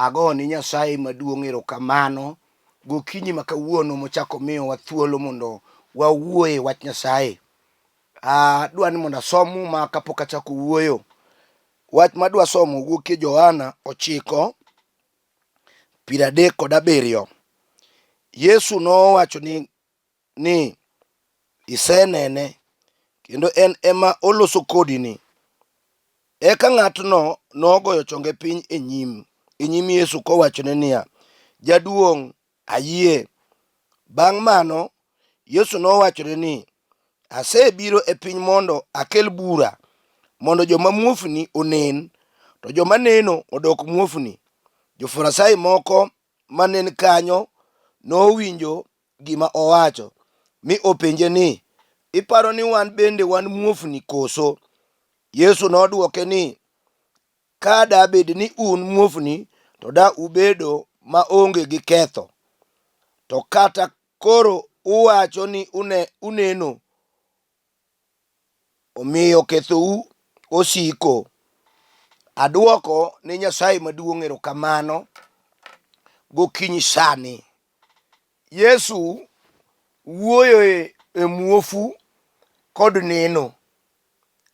Agoni Nyasaye maduong' erokamano gokinyi ma kawuono mochako miyowa thuolo mondo wawuoye wach Nyasaye. Adwa ni mondo asom muma kapok achako wuoyo. Wach madwa somo wuok e Johana ochiko 37. Yesu nowacho ni ni, Isenene, kendo en ema oloso kodini. Eka ng'atno nogoyo chonge piny e nyim e nyim Yesu kowachone niya, Jaduong', ayie. Bang' mano, Yesu nowachone ni, Asebiro e piny mondo akel bura, mondo joma muofni onen, to joma neno odok muofni. Jo-Farisai moko mane ni kanyo nowinjo gima owacho, mi openje ni, Iparo ni wan bende wan muofni koso? Yesu nodwoke ni, Ka da bed ni un muofni, to da ubedo ma onge gi ketho. To kata koro uwacho ni une, uneno, omiyo kethou osiko. Adwoko ne Nyasaye maduong' erokamano gokinyi sani. Yesu wuoyo e muofu kod neno.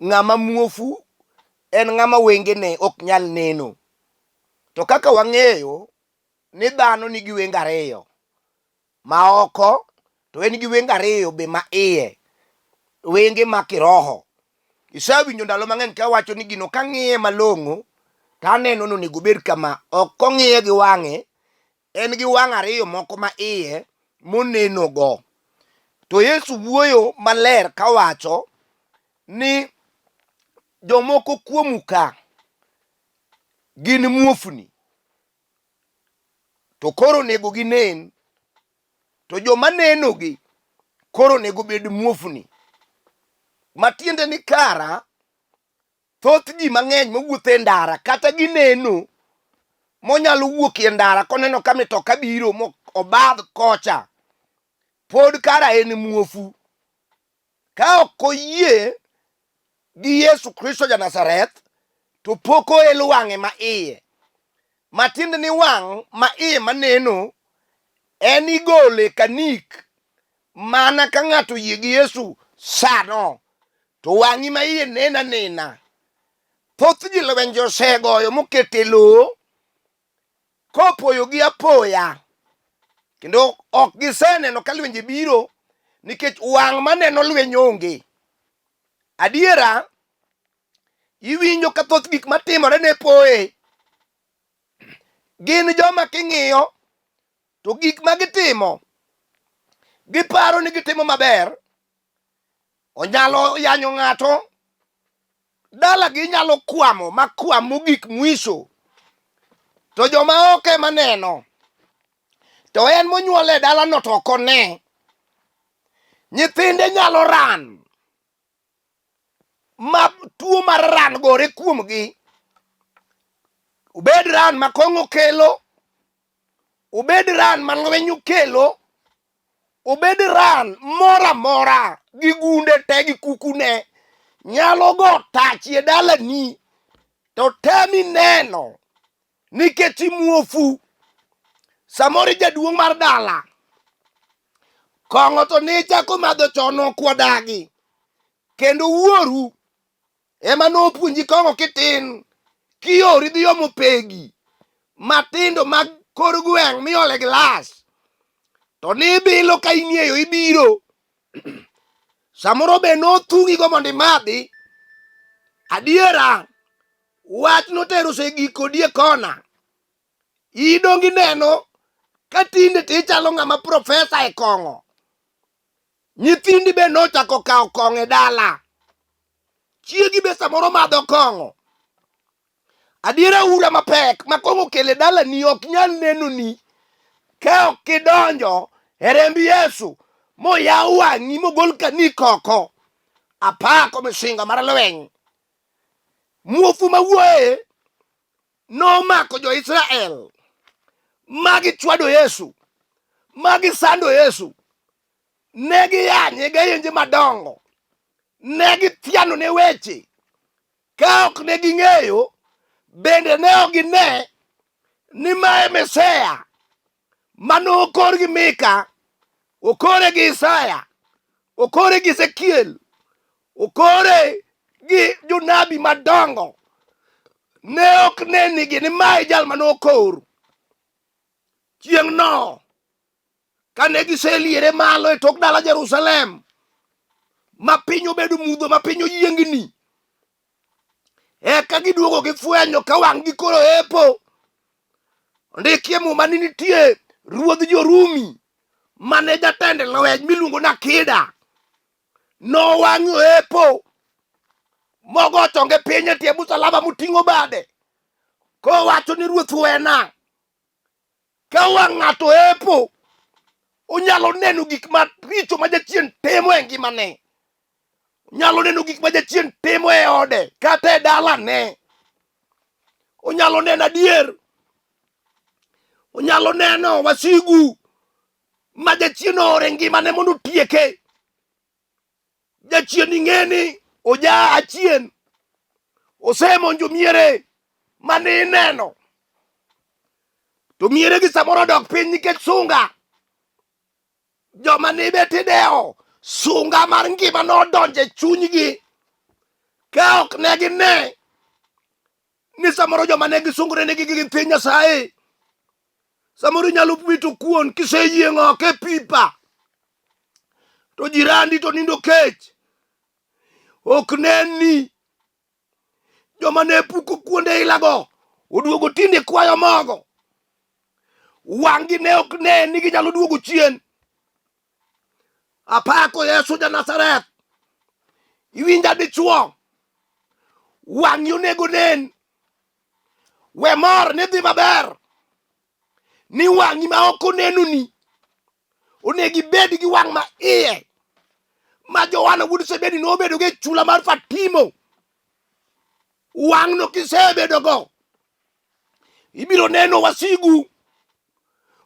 Ng'ama muofu en ng'ama wengene ok nyal neno. To kaka wang'eyo ni dhano nigi wenge ariyo, ma oko to en gi wenge ariyo be ma iye, wenge ma kiroho. Isewinjo ndalo mang'eny kawacho ni gino kang'iye malong'o to aneno ni onego obed kama. Ok ong'iye gi wang'e, en gi wang' ariyo moko ma iye monenogo. To Yesu wuoyo maler kawacho ni jomoko kuomu ka gin muofni to koro onego ginen, to joma nenogi koro onego bed muofni. Matiende ni kara thoth ji mang'eny mawuotho e ndara kata gineno monyalo wuok e ndara koneno ka mitoka biro obadh kocha pod kara en muofu ka ok oyie gi Yesu Kristo ja Nazareth to pok oel wang'e ma iye matiende ni wang' ma iye maneno en igole kanik mana ka ng'ato oyie gi Yesu sano to wang'i ma iye nena nena. Thoth ji lwenje osegoyo mokete lowo kopoyogi apoya kendo ok giseneno ka lwenje biro nikech wang' maneno lweny onge. Adiera iwinjo ka thoth gik matimore ne poye gin joma king'iyo to gik ma gitimo giparo ni gitimo maber onyalo yanyo ng'ato dalagi nyalo kwamo ma kwam mogik mwiso to joma oko ema neno to en monyuol e dalano to ok one nyithinde nyalo ran ma tuo mar ran gore kuomgi obed ran ma kong'o kelo obed ran ma lweny okelo obed ran moro amora gi gunde te gi kukune nyalo go tach e dalani to temi neno nikech imuofu samoro jaduong' mar dala kong'o to nichako madho chon ok wadagi kendo wuoru ema nopuonji kong'o kitin kiori dhi omo pegi matindo mag kor gweng' miole glas to nibilo ka inieyo ibiro samoro be nothung'igo mondo imadhi adiera wach notero osegik kodi e kona idong ineno ka tinde to ichalo ng'ama profesa e kong'o Nyithindi be nochako kawo kong'o e dala. Chiegi be samoro madho kong'o. Adiera ura mapek ma kong'o okelo e dalani ok nyal nenoni ka ok idonjo e remb Yesu moyaw wang'i mogol kanik oko. Apako misinga mar lweny. Muofu mawuoye nomako jo-Israel ma gichwado Yesu, ma gisando Yesu. Ne giyanye gayenje madongo, ne githianone weche ka ok ne ging'eyo, bende ne ok gine Ni mae Mesia mane okor gi Mika, okore gi Isaya, okore gi Ezekiel, okore gi jonabi madongo. Ne ok nenigi ni mae jal mane okor. Chieng'no kane giseliere malo e tok dala Jerusalem, ma piny obedo mudho, ma piny oyiengni, eka giduogo gifwenyo ka wang'gi koro epo. Ondikie Muma ni nitie ruodh jo-Rumi mane jatend lweny miluongo ni Akida. Nowang'o epo mogo chonge piny e tie musalaba moting'o bade kowacho ni ruoth wena. Ka wang' ng'ato epo, onyalo neno gik maricho ma jachien timo e ngimane. Onyalo neno gik ma jachien timo e ode kata e dalane. Onyalo neno adier. Onyalo neno wasigu ma jachien ooro e ngimane mondo otieke. Jachien ing'e ni oja achien osemonjo miere mane ineno to miere gi samoro odok piny nikech sunga. Joma ne bet idewo sunga mar ngima nodonjo e chunygi ka ok ne gine ni samoro joma ne gisungore ni gin nyithind Nyasaye samoro inyalo wito kuon kiseyieng'o oko e pipa to jirandi to nindo kech ok neni joma ne puko kuonde ilago oduogo tinde kwayo mogo wang'gi ne ok ne ni ginyalo duogo chien Apako Yesu ja Nazareth. Iwinja dichuo. Wang'i onego nen. We mor ni dhi maber. Ni wang'i ma ok onenoni. Onego ibed gi wang' ma iye. Ma Johana wuod Zebedi nobedo go e chula mar Fatimo. Wang'no kisebedogo, ibiro neno wasigu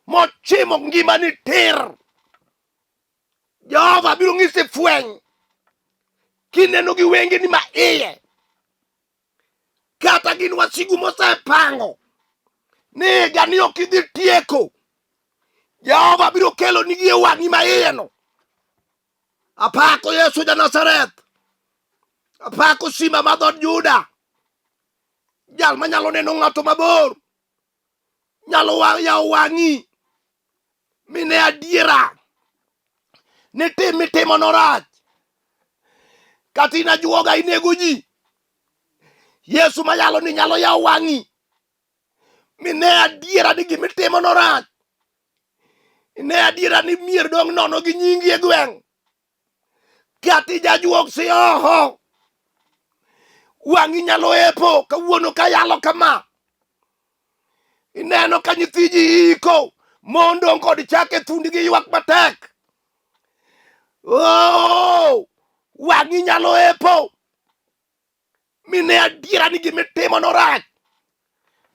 mochimo ngimani tir. Jehova biro nyisi fweny kineno gi wengeni ma iye, kata gin wasigu mosepango ni higani ok idhi tieko. Jehova biro kelonigi e wang'i ma iyeno. Apako Yesu ja Nazareth, apako simba ma dhood Juda, jal manyalo neno ng'ato mabor nyalo yawo wang'i mine adiera ni tim mitimo norach kata in ajuoga inego ji yesu mayalo ni nyalo yawo wang'i mine adiera ni gimitimo norach ine adiera ni mier dong' nono gi nyingi e gweng' kata ijajuok sioho wang'i nyalo epo kawuono ka yalo kama ineno ka nyithi ji iko mondo kod chak e thundgi ywak matek oh, wang'i nyalo epo mine adiera ni gimitimo norach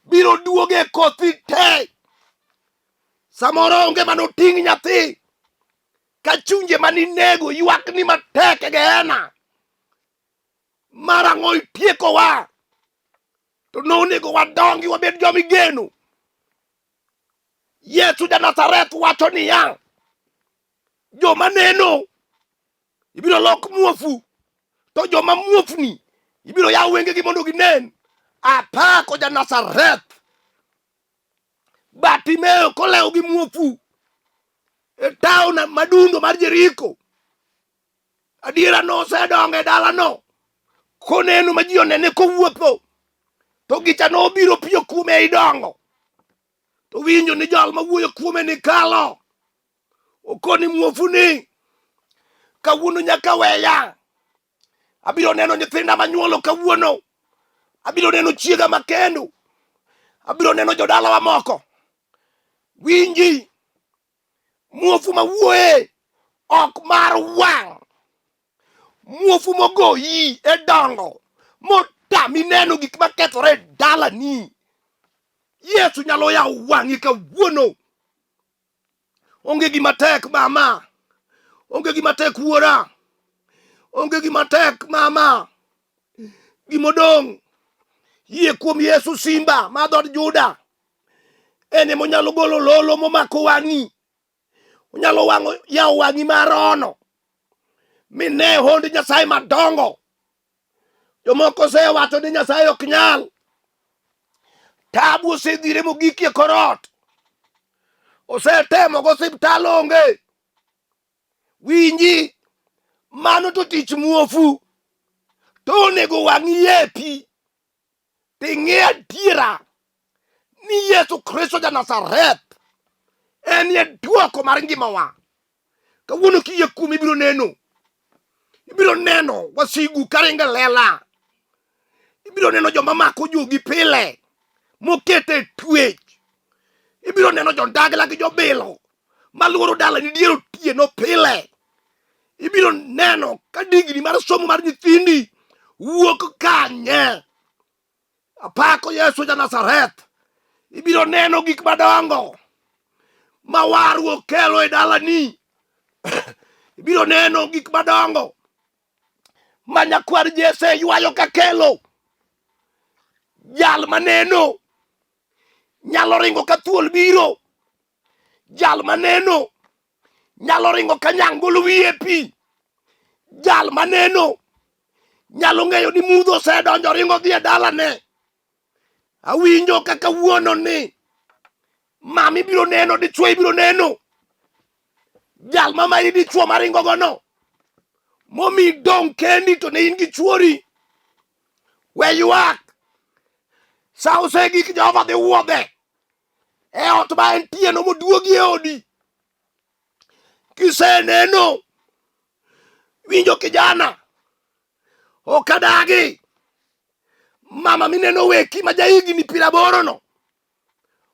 biro duogo e kothi te samoro onge manoting' nyathi ka chunje maninego ywakni matek e gehena mar ang'o itiekowa to nonego wadongi wabed joma igeno yesu ja nazareth wacho niya joma neno ibiro lok muofu to joma muofni ibiro yaw wengegi mondo ginen apako ja nazareth bartimeo kolewo gi muofu e taon madundo mar jeriko adiera nosedongo e dalano koneno ma ji onene kowuotho to gicha nobiro piyo kuome ei dongo to winjo ni jal mawuoyo kuome ni kalo okoni muofu ni kawuono nyaka weya abiro neno nyithinda manyuolo kawuono abiro neno chiega makendo abiro neno jodalawa moko winji muofu mawuoye ok mar wang' muofu mogoyi e dongo motami neno gik makethore e dalani yesu nyalo yawo wang'i kawuono Onge gima tek mama. Onge gima tek wuora. Onge gima tek mama. Gimodong' yie kuom Yesu simba ma dhood Juda. En ema onyalo golo lolo momako wang'i. Onyalo wang'o yawo wang'i marono. Mine hond Nyasaye madongo. Jomoko osewacho ni Nyasaye ok nyal. Tabu osedhire mogik e kor ot. Osetemo go osiptal onge. Winji, mano to tich muofu. To onego wang'i yepi. Ting'e adiera ni Yesu Kristo ja Nazareth en e dwoko mar ngimawa. Kawuono kiyie kuome ibiro neno. Ibiro neno wasigu karingo e lela. Ibiro neno joma mako jogi pile mokete e twech. Ibiro neno jondagla gi jobilo maluoro dalani dier otieno pile. Ibiro neno ka digni mar somo mar nyithindi wuok kanye. Apako Yesu ja Nazareth. Ibiro neno gik madongo ma warruok kelo e dalani. Ibiro neno gik madongo ma nyakwar Jesse ywayo ka kelo. Jal maneno nyalo ringo ka thuol biro. Jal maneno nyalo ringo ka nyang' golo wiye e pi. Jal maneno nyalo ng'eyo ni mudho osedonjo ringo dhi e dalane. Awinjo kaka wuono ni mami biro neno, dichwo ibiro neno. Jal ma mayi dichwo maringo gono momi dong' kendi to ne in gi chuori. We ywak. Sa osegik Jehova dhi wuodhe e ot ma entie no moduogi e odi. Kiseneno winjo kijana ok adagi mama mineno weki ma jahigni piero aboro no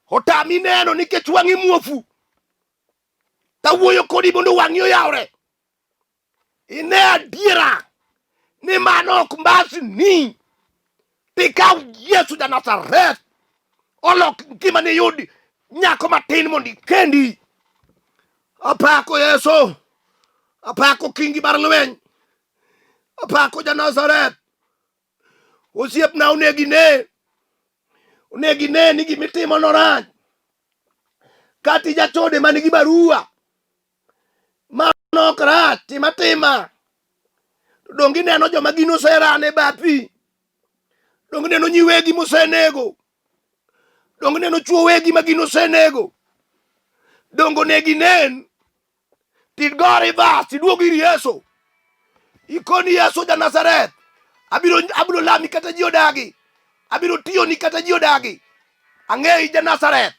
otami neno nikech wang'i muofu tawuoyo kodi mondo wang'i oyawre ine adiera ni mano ok mbasni tikaw Yesu ja Nazareth olok ngimani yud nyako matin mondo ikendi. Apako Yesu, apako kingi mar lweny, apako ja Nazareth. Osiepna onego ine, onego ine ni gimitimo no rach. Kata ijachode man gi barua mano ok rach, tim atima. To donge ineno joma gin oserane e bathi? Donge ineno nyiwegi mosenego? Donge ineno chwo wegi ma gin osenego? Donge onego inen tigo rivers iduog ir Yesu ikoni Yesu ja Nazareth abiro abiro lami kata ji odagi abiro tiyoni kata ji odagi ang'eyi ja Nazareth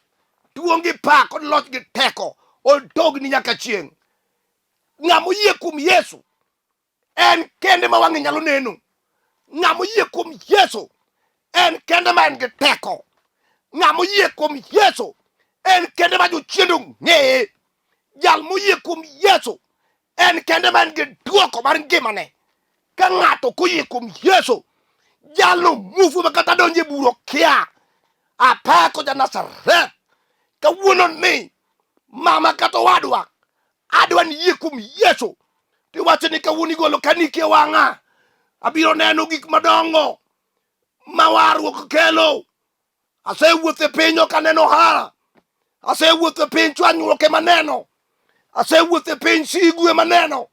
duong' gi pak kod loch gi teko odogni nyaka chieng' ng'ama oyie kuom Yesu en kende ma wang'e nyalo neno ng'ama oyie kuom Yesu en kende ma en gi teko ng'ama oyie kuom Yesu en kende ma jochiende ong'eye jal moyie kuom Yesu en kende ma en gi duoko mar ngimane ka ng'ato koyie kuom Yesu jalno mufu ma kata donjo e buro kia apako ja Nazareth kawuono ni mama kata owadwa adwa ni yie kuom Yesu tiwacho ni kawuono igolo kaniki e wang'a abiro neno gik madongo ma warruok kelo asewuotho e piny ok aneno ohara asewuotho e piny chwanyruok ema neno asewuotho e piny sigu ema neno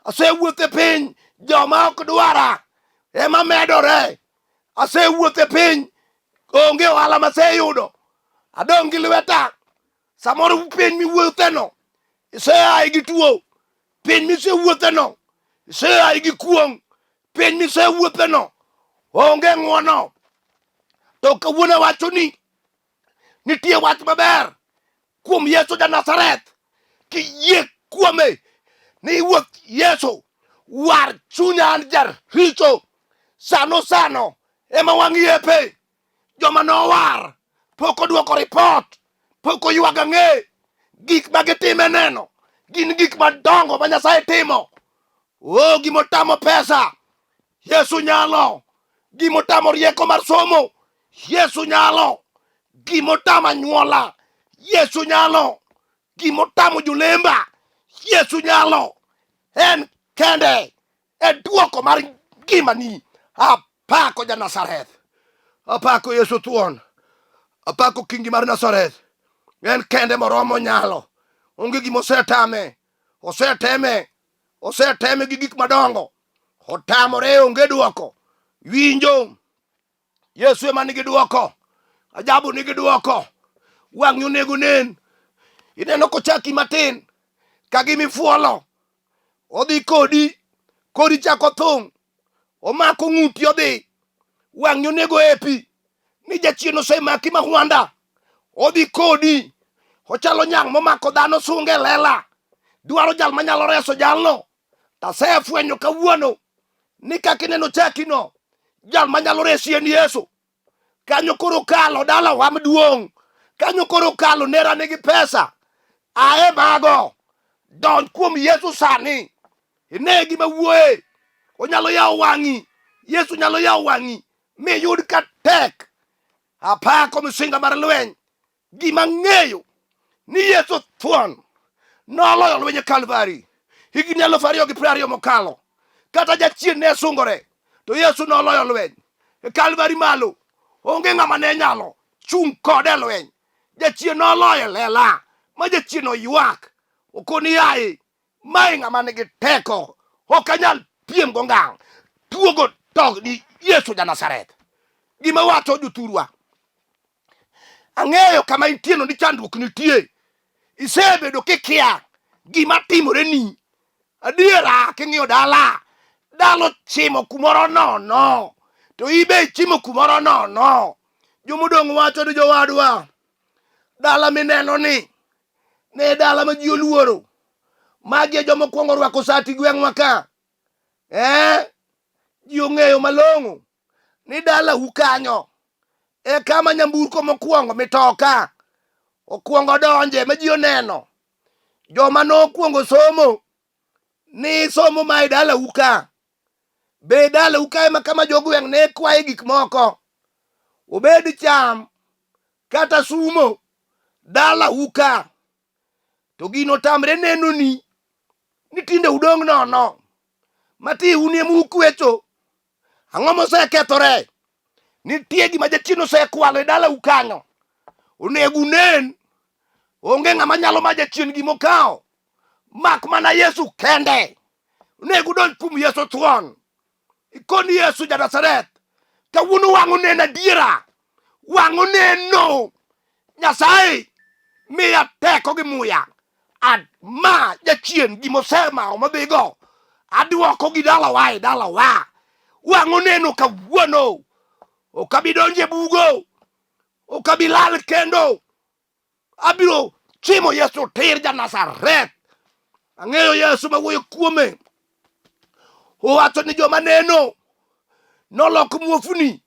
asewuotho e piny joma ok dwara ema medore asewuotho e piny onge ohala maseyudo adong' gi lweta Samoro piny miwuotheno iseaye gi tuo, piny misewuotheno iseaye gi kuong', piny misewuotheno onge ng'wono. To kawuono awacho ni nitie wach maber kuom Yesu ja Nazareth. Kiyie kuome ni iwuoth Yesu, war chunya an jaricho. Sano sano ema wang' yepe joma nowar pok odwoko ripot, pok oywag ang'e. Gik ma gitime neno gin gik madongo ma Nyasaye timo. O, gimotamo pesa, Yesu nyalo. Gimotamo rieko mar somo, Yesu nyalo. Gimotamo anyuola, Yesu nyalo. Gimotamo jolemba, Yesu nyalo. En kende e duoko mar ngimani. Apako ja Nazareth, apako Yesu thuon, apako kingi mar Nazareth. En kende moromo nyalo. Onge gima osetame. Oseteme. Oseteme gi gik madongo. Otamore onge dwoko. Winjo. Yesu ema nigi dwoko. Ajabu nigi dwoko. Wang'i onego nen. Ineno kochaki matin ka gima ifuolo. Odhi kodi, kori chako thung'. Omako ng'uti odhi. Wang'i onego epi ni jachien osemaki mahwanda. Odhi kodi. Ochalo nyang' momako dhano sunge e lela. Dwaro jal manyalo reso jalno. Tasefwenyo kawuono ni kaka ineno chakino, jal manyalo resi en Yesu. Kanyo koro kalo dalawa maduong', kanyo koro kalo nera nigi pesa. Ae mago, donj kuom Yesu sani, ine gima wuoye. Onyalo yawo wang'i, Yesu nyalo yawo wang'i miyud ka tek. Apako misinga mar lweny Gima ang'eyo ni Yesu thuon noloyo lweny e Kalvari higni 2020 mokalo. Kata jachien ne sungore, to Yesu noloyo lweny e Kalvari malo. Onge ng'ama ne nyalo chung' kode e lweny. Jachien noloyo e lela ma jachien oywak okoni yaye mae ng'ama nigi teko ok anyal piem go ngang' tuogo to ni Yesu ja Nazareth. Gima wacho jothurwa Ang'eyo kama intieno ni chandruok nitie. Isebedo kikia gima timore ni. Adiera king'iyo dala, dala ochimo kumoro nono, to ibe ichimo kumoro nono. Jomodong' wacho ni jowadwa, dala mineno ni ne dala ma ji oluoro. Magi e joma okwongo rwako sati gweng'wa ka. Eh, ji ong'eyo malong'o ni dalau kanyo e kama nyamburko mokwongo mitoka okwongo donje ma ji oneno. Joma nokwongo somo ni somo ma e dalau ka. Be dalau ka ema kama jogweng' ne kwaye gik moko. Obed cham kata sumo dalau ka. To gino otamre nenoni ni tinde udong' nono. Mati un ema ukwecho. Ang'o mosekethore? Nitie gima jachien osekwalo e dalau kanyo. Onego unen. Onge ng'ama nyalo ma jachien gima okawo. Mak mana Yesu kende. Onego udonj kuom Yesu thuon. Ikoni Yesu ja Nazareth. Kawuono wang' oneno adiera. Wang' oneno. Nyasaye miya teko gi muya. Ma jachien gima osemawo madhigo. Adwoko gi dalawa e dalawa. Wang' oneno kawuono. Ok abi donjo e bugo. Ok abi lal kendo. Abiro chimo Yesu tir ja Nazareth. Ang'eyo Yesu mawuoyo kuome. Owacho ni joma neno nolok muofni,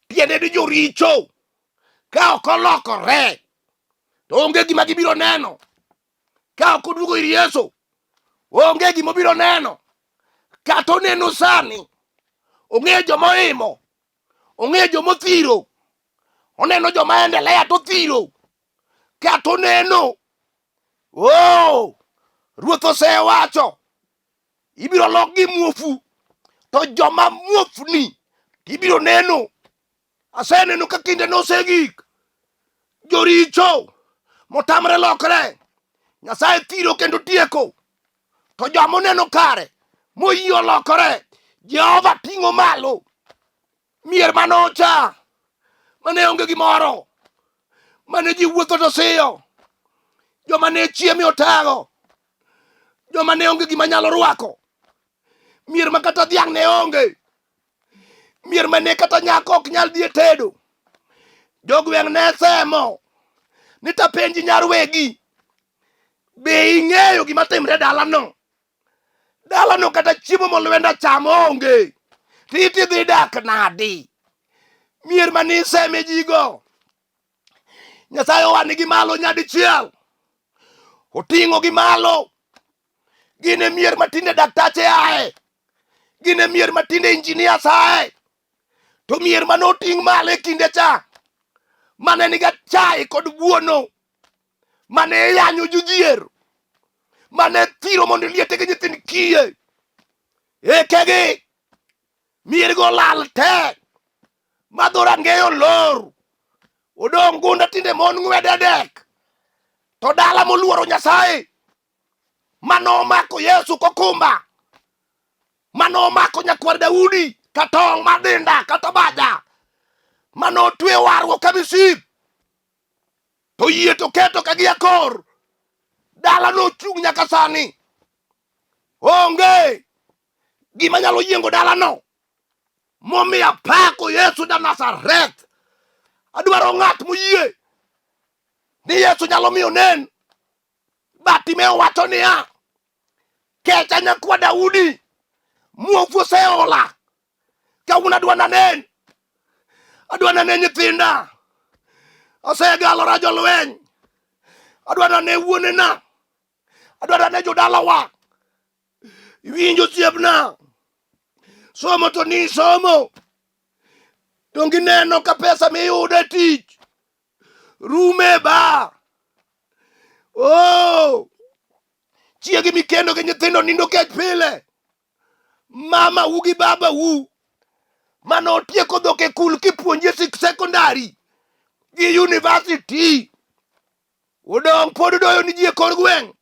tiende ni joricho. Ka ok olokore to onge gima gibiro neno. Ka ok oduogo ir Yesu, onge gima obiro neno. Kata oneno sani, ong'eyo joma oimo, ong'eyo joma othiro, oneno joma endelea to othiro. Kata oneno, oh, Ruoth osewacho ibiro lokgi muofu, to joma muofni ibiro neno. Aseneno ka kinde nosegik, joricho motamre lokre, Nyasaye thiro kendo tieko. To joma oneno kare moyie olokore, Jehova ting'o malo. Mier manocha mane onge gimoro, mane ji wuotho to siyo, joma ne chieme otago, joma ne onge gima nyalo rwako, mier ma kata dhiang' ne onge, mier ma ne kata nyako ok nyal dhi e tedo. Jogweng' ne semo ni tapenji nyar wegi, be ing'eyo gima timre dalano? Dalano kata chiemo molwenda cham onge, to idhi dak nadi? Mier ma niseme jigo, Nyasaye owanigi malo nyadichiel, oting'ogi malo. Gin e mier matinde daktache ae, gin e mier matinde engineers ae, to mier mane oting' malo e kinde cha mane niga chai kod buono, mane yanyo jodhier, mane thiro mondo liete gi nyithind kiye, ekegi miergo olal te ma dhorangeye olor, odong' gunda tinde mon ng'wede dek. To dala moluoro Nyasaye manomako Yesu kokumba, manomako nyakwar Daudi katong' madinda kata baja, manotwe warruok ka misip, to yie to keto ka gi akor, dala nochung' nyaka sani. Onge gima nyalo yiengo dalano. Momiyo apako Yesu ja Nazareth. Adwaro ng'at moyie ni Yesu nyalo miyo nen. Bartimeo wacho niya, kecha nyakwa Daudi, muofu oseola, kawuono adwa nanen, adwa nane nyithinda, asegalora jolweny, adwa nane wuonena, adwa nane jodalawa. Iwinjo osiepna, somo to ni somo, donge ineno ka pesa miyudo e tich rume ba. Oh, chiegi mikendo gi nyithindo nindo kech pile. Mama u gi baba u mane otieko dhok e kul kipuonji e sekondari gi university odong' pod doyo ni ji e kor gweng'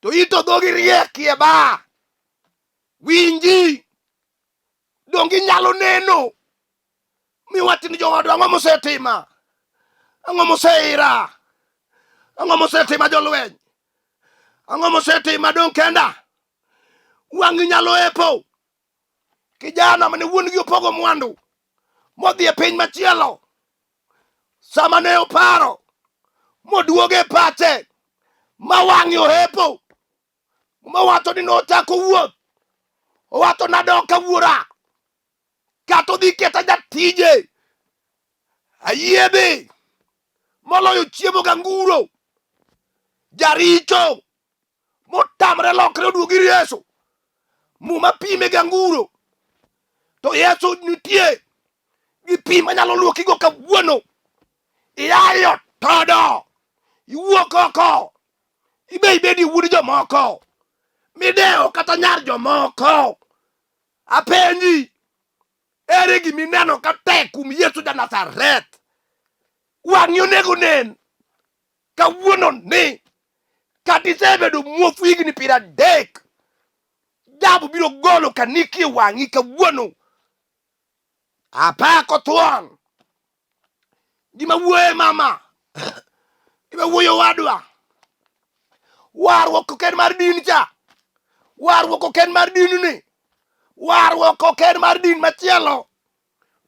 to ito dhogi riek e ba. Winji, donge inyalo neno miwach ni joodwa ang'o mosetima, ang'o moseira, ang'o mosetima jolweny, ang'o mosetima dong' kenda. Wang'i nyalo epo kijana mane wuon-gi opogo mwandu modhi e piny machielo, sama ne oparo moduogo e pache ma wang'e ohepo, mowacho ni nochako wuoth, owacho nadok ka wuora, kata odhi keta jatije, ayie dhi moloyo chiemo ganguro. Jaricho motamre lokre oduog ir Yesu, Muma pime ganguro, to Yesu nitie gi pi manyalo luokigo kawuono. Iayo todo, iwuok oko, ibe ibedi wuod jomoko midewo kata nyar jomoko. Apenji, ere gima ineno ka tek kuom Yesu ja Nazareth? Wang'i onego nen kawuono ni kata isebedo muofu higni 30, jabu biro golo kaniki e wang'i kawuono. Apako thuon gima wuoye mama, gima wuoyo wadwa. Warruok ok en mar din cha, warruok ok en mar dinni, warruok ok en mar din machielo.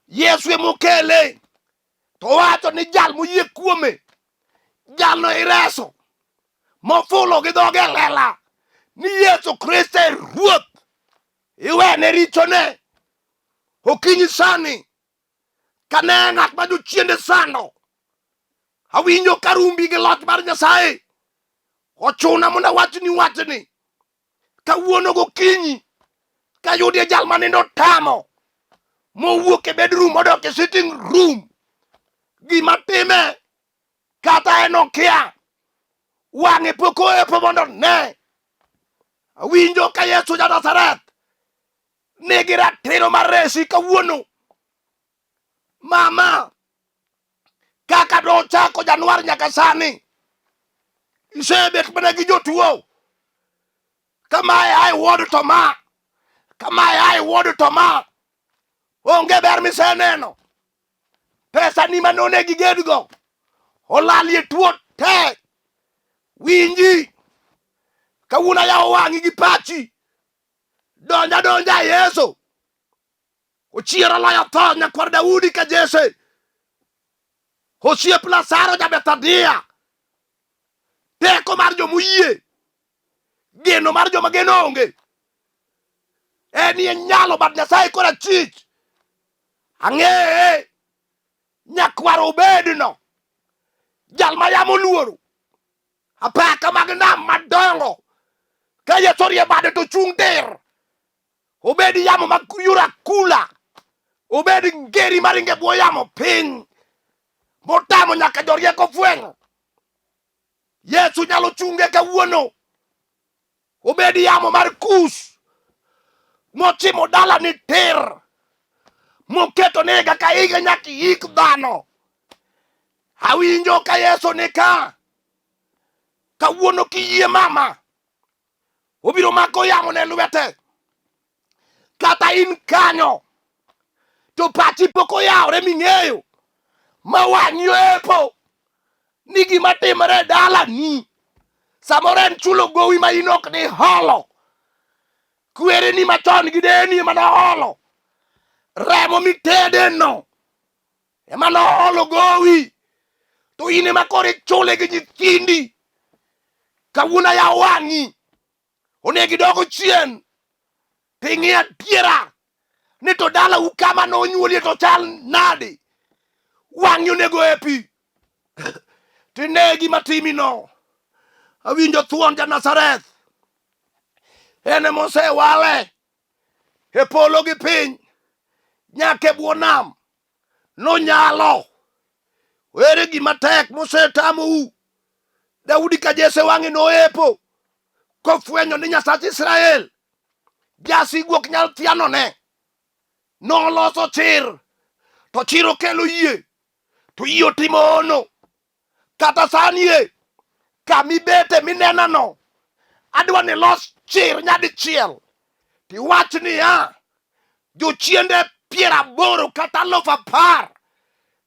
Yesu emokele to owacho ni jal moyie kuome, jalno ireso, mofulo gi dhoge e lela ni Yesu Kristo e Ruoth, iwene richone. Okinyi sani kane ng'at ma jochiende sando, awinjo ka rumbi gi loch mar Nyasaye ochuna mondo awachni wachni kawuono gokinyi kayudie jal ma nindo tamo mowuok e bedroom modok e sitting room. Gima time kata en okia, wang'e pok oepo mondo ne. Awinjo ka Yesu ja Nazareth nigi ratiro mar resi kawuono. Mama, kaka nochako Januar nyaka sani, isebet mana gi jotuo. Kamae ae wuod to ma, kamae ae wuod to ma, onge ber miseneno. Pesa ni mane onego igedgo olalie tuo te. Winji, kawuono ayawo wang'i gi pachi, donja donja e Yesu. Ochier oloyo tho, nyakwar Daudi ka Jesse, osiep Lazaro ja Bethania. Teko mar jomoyie, geno mar joma geno onge, en e nyalo bad Nyasaye kor achich. Ang'eye nyakwar Obedno, jal ma yamo luoro apaka mag nam madongo. Ka Yesu orie bade to chung' tir, obed yamo mag yura kula, obed ngeri maringo e bwo yamo piny, motamo nyaka jorieko fwenyo. Yesu nyalo chunge kawuono, obed yamo mar kus mochimo dalani tir, moketo ni higa ka higa nyaka iik dhano. Awinjo ka Yesu ni ka. Kawuono kiyie mama, obiro mako yamo ne lwete. Kata in kanyo to pachi pok oyawre ming'eyo ma wang'i oepo ni gima timore e dalani samoro en chulo gowi ma in ok diholo. Kwereni machon gi deyeni ema noholo remo mitedeno ema noholo gowi to in ema koro ichule gi nyithindi. Kawuono ayawo wang'i onego idog chien ting'i adiera ni to dalau kama nonyuolie to chal nade. Wang'i onego epi tine gima timino. Awinjo thuon ja Nazareth en ema osewale e polo gi piny nyaka e bwo nam nonyalo. Ere gima tek mosetamou? Daudi ka Jesse wang'e noepo kofwenyo ni Nyasach Israel jasigu ok nyal thianone. Noloso chir to chir okelo yie to yie otimo hono. Kata sani e kamibete minenano adwa ni los chir nyadichiel tiwach niya jochiende 80 kata 10,000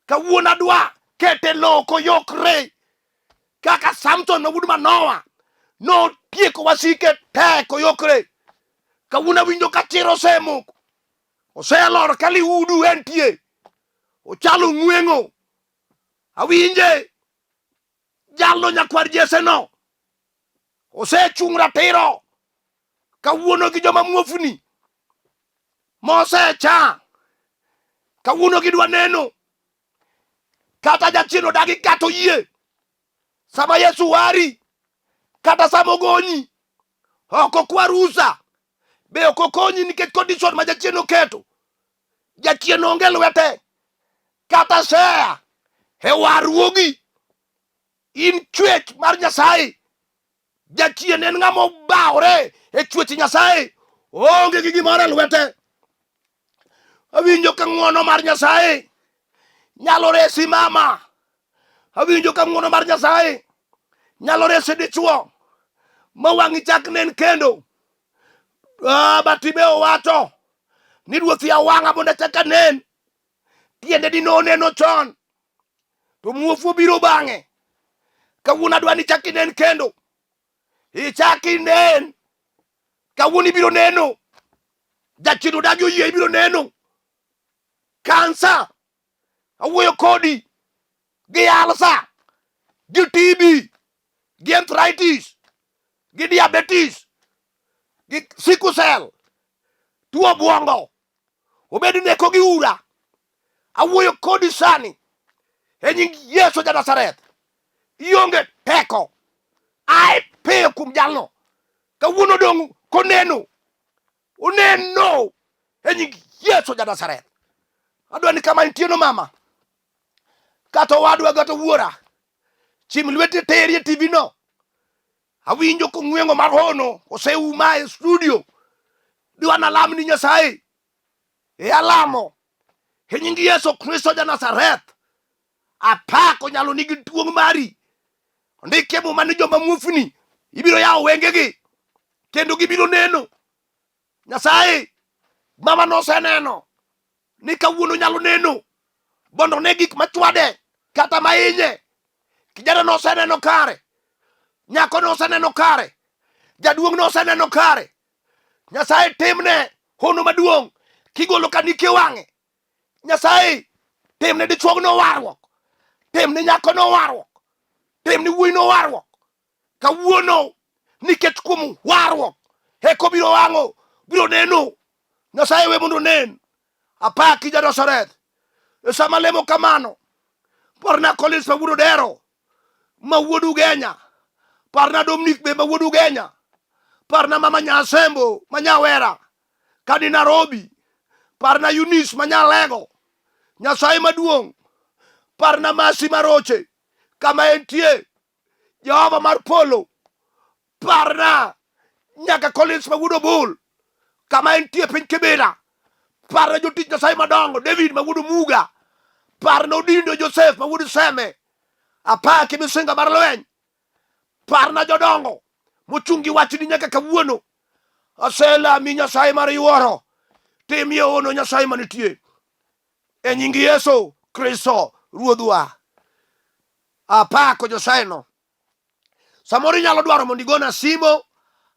kawuono adwa kete lowo koyokre kaka Samson ma wuod Manoa notieko wasike te koyokre. Kawuono awinjo ka chir osemoko, oselor ka lihudu entie, ochalo ong'weng'o. Awinje jalno nyakwar Jesse no osechung' ratiro kawuono gi joma muofni mosecha kawuono gidwa neno kata jachien odagi kata oyie sama Yesu wari kata sama ogonyi ok okwa rusa be ok okonyi nikech condition ma jachien oketo. Jachien onge lwete kata share e warruogi. In chwech mar Nyasaye. Jachien en ng'ama obawore e chwech Nyasaye, oonge gi gimoro e lwete. Awinjo ka ng'wono mar Nyasaye nyalo resi mama. Awinjo ka ng'wono mar Nyasaye nyalo resi dichwo ma wang'i chak nen kendo. Bartimeo wacho ni Ruoth yaw wang'a mondo achak anen. Tiende ni noneno chon to muofu obiro bang'e. Kawuono adwa ni ichak inen kendo. Ichak inen. Kawuono ibiro neno. Jachien odagi oyie ibiro neno. Kansa awuoyo kodi gi alsa gi TB gi arthritis gi diabetes gi sickle cell tuo obwongo obed neko gi ura awuoyo kodi sani e nying Yesu ja Nazareth ionge teko ae piyo kuom jalno kawuono dong' koneno oneno e nying Yesu ja Nazareth. Adwa ni kama intieno mama, kata owadwa kata wuora, chim lweti teri e TV no. Awinjo kong'weng'o mar hono oseuma e studio. Dwa nalam ni Nyasaye. E alamo e nying Yesu Kristo ja Nazareth. Apako nyalo nigi duong' mari. Ondikie Muma ni joma muofni ibiro yawo wengegi kendo gibiro neno. Nyasaye mama noseneno ni kawuono nyalo neno mondo ne gik machwade kata mahinye. Kijana noseneno kare, nyako noseneno kare, jaduong' noseneno kare. Nyasaye timne hono maduong' kigolo kanike wang'e. Nyasaye timne dichuogno warruok, timne nyakono warruok, timne wuoyino warruok kawuono, nikech kuom warruok eko biro wang'o biro neno. Nyasaye we mondo onen. Apaki ja Nazareth. E sama lemo kamano, parna Collins ma wuod Odero ma wuod Ugenya, parna Dominic be ma wuod Ugenya, parna mama Nyasembo ma Nyawera kani Nairobi, parna Eunice ma Nyalego, Nyasaye maduong', parna Masi Maroche kama entie, Jehova mar polo, parna nyaka Collins ma wuod Obul kama entie piny Kibera, parna jotich Nyasaye madongo, David ma wuod Omuga, parna Odindo Joseph ma wuod Seme, apaki misinga mar lweny. Parna jodongo mochung' gi wachni nyaka kawuono. Aselami Nyasaye mar yuoro. Timie hono Nyasaye manitie. E nying Yesu Kristo Ruodhwa. Apako Nyasaye no. Samoro inyalo dwaro mondo igona simo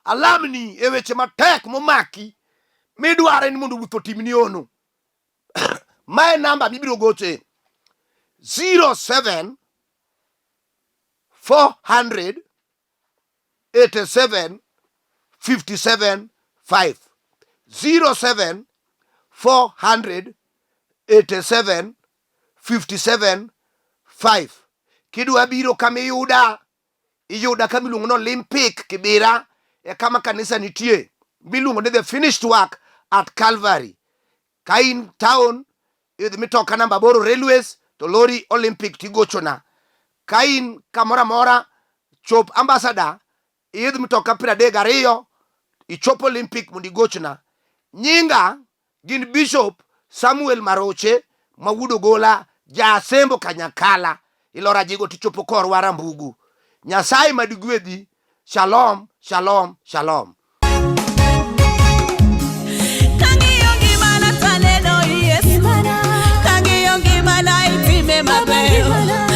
alamni e weche matek momaki midware ni mondo ruoth otimni hono. Mae namba mibiro goche 07 400 87 57 5 07 400 87 57 5 kidwa biro kama iyuda iyuda kama iluongo ni Olympic Kibira e kama kanisa nitie miluongo ni the finished work at Calvary ka in town idhi mitoka namba aboro railways to lori Olympic tigochona ka in kamoro amora chop ambassador idh mtoka 32 ichop Olympic mondo igochna nyinga gin Bishop Samuel Maroche ma wuod Ogola ja-Asembo Kanyakala iloro ajigo tichopo korwa Rambugu. Nyasaye madigwedhi. Shalom, shalom, shalom. Kang'iyo ngimana taneno Yesu. Kang'iyo ngimana itime maber.